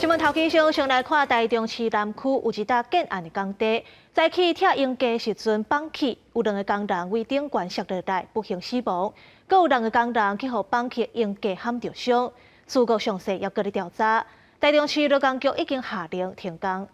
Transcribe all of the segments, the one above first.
新聞頭起先，先來看台中市南區有一搭建案的工地，早起拆鷹架時陣崩去，有兩個工人對頂懸摔落來，不幸死亡；閣有兩個工人去予崩去的鷹架撼著傷，事故詳細猶閣咧調查。台中市勞工局已經下令停工。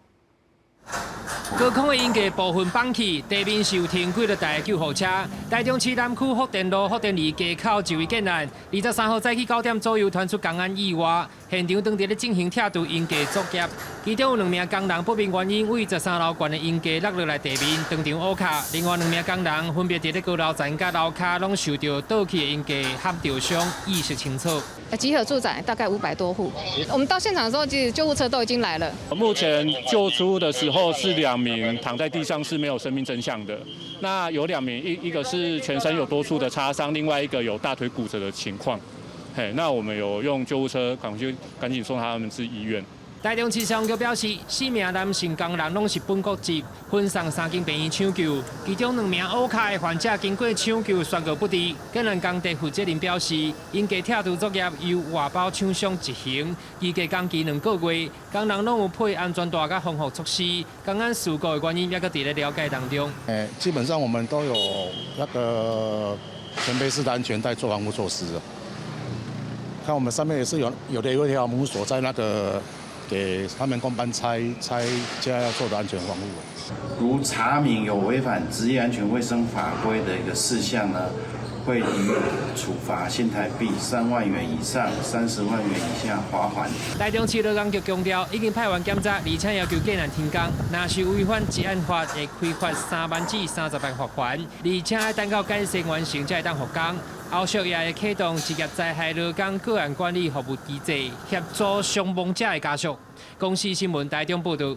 高空的鷹架部分崩去，地面是有停幾落台救護車。台中市南區福田路福田二街口一位建案，23號早起9點左右傳出工安意外，現場當佇咧進行拆除鷹架作業，其中有兩名工人不明原因對13樓懸的鷹架落落來地面，當場烏跤。另外兩名工人分別佇咧高樓層佮樓跤攏受著倒去的鷹架撼著傷，意識清楚。集合住宅大概500多戶，我們到現場的時候，其實救護車都已經來了。目前救出的時候是兩名躺在地上是沒有生命徵象的，那有兩名一個是全身有多處的擦傷，另外一個有大腿骨折的情況。嘿，那我們有用救護車趕去趕緊送他們至醫院。台中市消防局表示，四名男性工人攏是本國籍，分送三間病院搶救，其中兩名烏跤的患者經過搶救宣告不治。建案工地負責人表示，鷹架拆除作業由外包廠商執行，預計工期2個月，工人攏有配安全帶佮防護措施。工安事故的原因猶閣佇咧了解當中。誒，基本上我們都有那個全背式的安全帶做防護措施。看我們上面也是有一條母鎖在那個。給他們工班拆拆現在要做的安全防護。如查明有違反職業安全衛生法規的一個事項呢，會予以處罰新台幣3萬元以上30萬元以下罰鍰。台中市勞工局強調，已經派員檢查，而且要求建案停工。若是違反職安法，會開罰3萬至30萬罰鍰，而且愛等到改善完成才會當復工。後續也會啟動職業災害勞工個案管理服務機制，協助傷亡者的家屬。公視新聞台中報導。